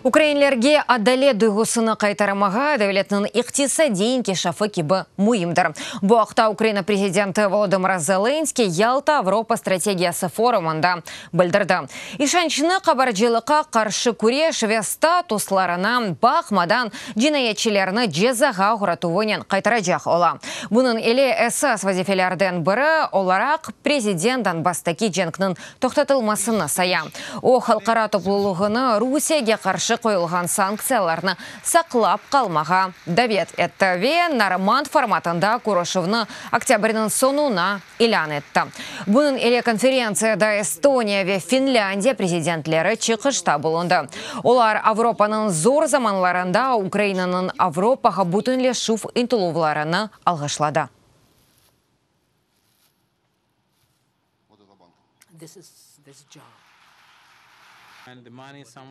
Ukrainlerge adalet duyğusını qaytarmağa devletniñ iqtisadiy inkişafı kibi müimdir. Bu aqta Ukraina prezidenti Volodımır Zelenskıy Yalta Avropa strategiyası forumında bildirdi. İşançnı qabarcılıqqa qarşı küreş ve statuslarına baqmadan cinayetçilerni cezağa oğratuvınen qaytaracaq ola. Bunıñ ile esas vazifelerden biri olaraq prezident Donbasstaki cenkniñ toqtatılmasını saya. O, halqara toplulığını Rusiyege qarşı qoyulğan sanktsiyalarnı saqlap qalmağa davet etti ve Normand formatında körüşüvni oktâbrniñ soñuna ilân etti. Bunıñ ile konferentsiyada Estoniya ve Finlândiya prezidentleri çıqışta bulundı. Olar Avropanıñ zor zamanlarında Ukrainanıñ Avropağa bütünleşüv ıntıluvlarını alğışladı.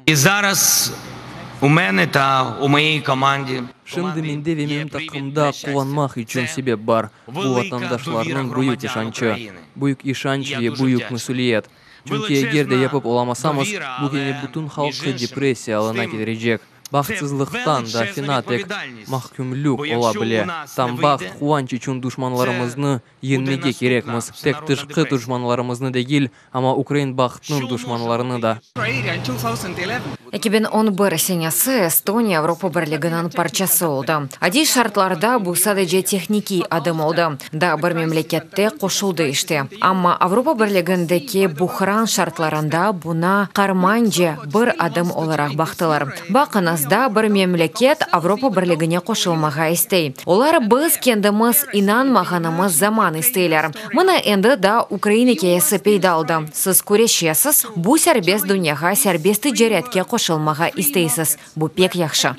İ zaraz u mene ta u moyey komandi. Şimdi mende ve menim taqımda quvanmaq içün sebep bar, bu vatandaşlarnıñ büyük işançı. Büyük işanç ve büyük mesüliyet. Çünki eger de yapıp olamasamız, bu kene bütün halqı depressiya alına ketirecek. Bahtsızlıqtan da fena tek mahkümlük ola bile. Tam baht, quvanç içün duşmanlarımıznı Yeñmege kerekmiz, tek tışqı duşmanlarımıznı degil, amma ukrain bahtınıñ duşmanlarını da. 2011 senesi Estoniya Avropa Birliginiñ parçası oldı. Adiy şartlarda bu sadece tehnikiy adım oldı, daa bir memlekette qoşuldı işte. Amma Avropa Birligindeki buhran şartlarında buña qarmance bir adım olaraq baqtılar. Baqıñız, daa bir memleket Avropa Birligine qoşulmağa istey. Olar biz kendimiz inanmağanımız zaman isteyler. Mına endi daa ukrain ikâyesi peyda oldı. Siz küreşesiz, bu serbest dünyağa, serbest ticaretke qoşulmağa isteysiz. Bu pek yahşı.